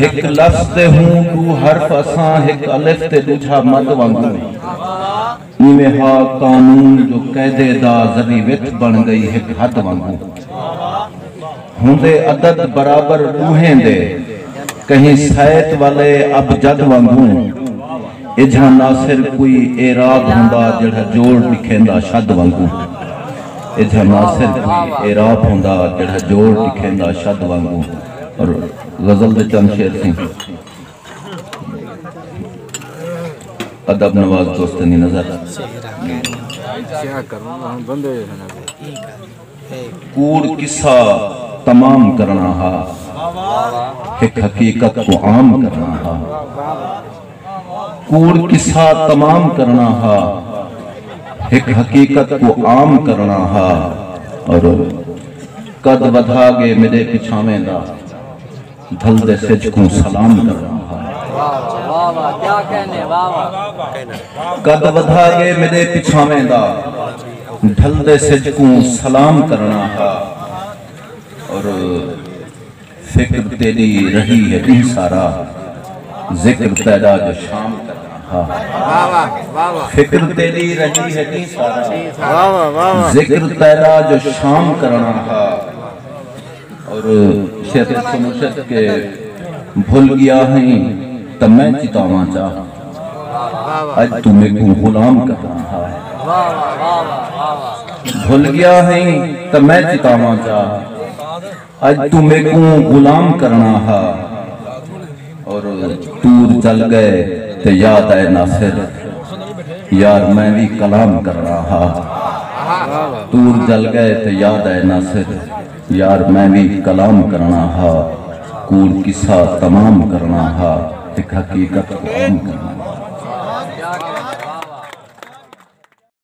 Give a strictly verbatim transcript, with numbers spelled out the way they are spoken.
ہک لفظ تے ہوں ݙو حرف اساں، ہک الف تے ݙوجھا مد وانگوں۔ ایویں ہا قانون جو قیدے دا، ذری وتھ بݨ ڳئی ہک حد وانگوں۔ ہوندے عدد برابر ݙوہیں دے، کہیں سیت والے ابجد وانگوں۔ ایجھا ناصر کوئی اعراب ہوندا جیڑھا جوڑ ݙکھیندا شد وانگوں۔ ایجھا ناصر کوئی اعراب ہوندا جیڑھا جوڑ ݙکھیندا شد وانگوں۔ اور غزل دے چند شعر سئیں۔ ادب نواز دوستانی نظر۔ کوڑ قصہ تمام کرݨا ہا، ہک حقیقت کوں عام کرݨا ہا۔ کوڑ قصہ تمام کرݨا ہا، ہک حقیقت کوں عام کرݨا ہا۔ اور قد ودھا ڳئے میݙے پچھاویں دا، ڈھلدے سجھ کوں سلام کرݨا ہا۔ واہ واہ، کیا کہنے، واہ واہ۔ قد ودھا ڳئے میݙے پچھاویں دا، ڈھلدے سجھ کوں سلام کرݨا ہا۔ اور فکر تیݙی رہی ہے ݙینہہ سارا، ذکر تیݙا جو شام کرݨا ہا۔ واہ واہ، واہ واہ۔ فکر تیݙی رہی ہے ݙینہہ سارا، واہ واہ، واہ واہ۔ ذکر تیݙا جو شام کرݨا ہا۔ اور شعر سمجھت کہ بھل ڳیا ہیں تاں میں چتاواں چا، اڄ توں میکوں غلام کرݨا ہا۔ بھل ڳیا ہیں تاں میں چتاواں چا، اڄ توں میکوں غلام کرݨا ہا۔ اور طور جل ڳئے تے یاد آئے ناصر، یار میں وی کلام کرݨا ہا۔ طور جل ڳئے تے یاد آئے ناصر، یار میں وی کلام کرݨا ہا۔ کوڑ قصہ تمام کرݨا ہا، ہک حقیقت کوں عام کرݨا ہا۔